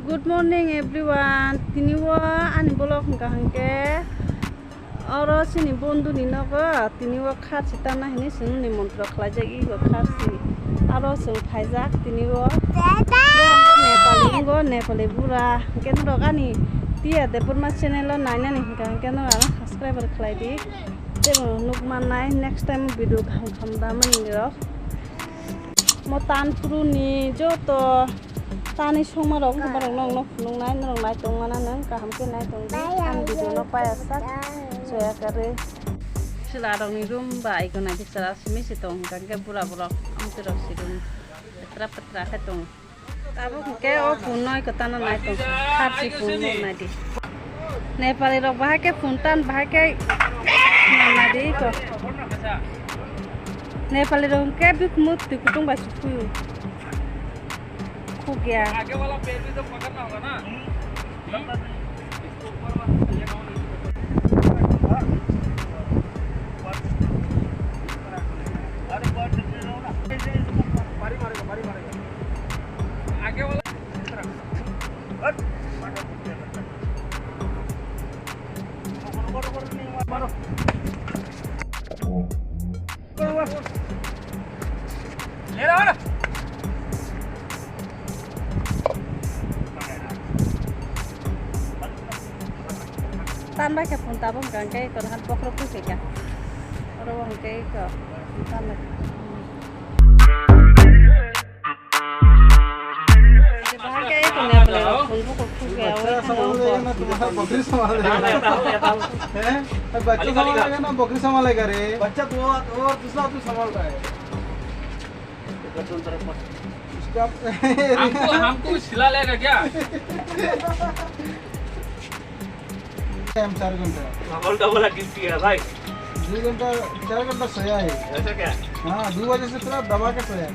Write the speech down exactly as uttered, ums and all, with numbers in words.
Good morning everyone. Tini o ani vlog hwnkha hwnkhe oro chini bondhu ni nogo tini o kharchi tanna hinwi chwngno nimontron khlaijak ego kharchi. Aro chwng phaijak tini o Nepali wngo, Nepali bura. Hwnkhe norok ani Tia Debbarma channel o nainani hwnkha hwnkhe norok ano subscriber khlai di. Tei bo nuk mannai next time video kaham kaham da mani rok. Mo tan phuru ni joto tani songma rok wngkha borok nokno phunuknai norok nai tong mana nang kaham khe nai tong di ani video no paya sak soya kare. Chwla rok ni room bai gwnai bichara simi se tong hwnkha khe bura borok amtwi rok si room petra petra khe tong. Tabuk hwnkhe o phone no eko tana nai tong kha, kharchi phone no nai di. Nepali rok bahai khe phone tan bahai khe nai di eko. Nepali rok hwnkhe bikhumu twi kutung bai se phuio. Khukya. Tan bai khe phone tabuk hwnkha hwnkhe eko han bokhorok twi phaikha. Oro bo hwnkhe eko tan bai kha. Bahai khe eko Nepali rok phone bukhuk thukya, o bachcha samhal lega na, tumhara bakri samhal lega. Hain? Bachcha samhal lega na bakri samhal lega re? Bachcha to, to, dusra to samhal raha hai. Iska. Hamko, hamko sila lega kya? हम चार घंटा। Double double किस किया भाई? दो घंटा, चार घंटा सोया है। ऐसा क्या? हाँ, दो बजे से पूरा दबा के सोया है।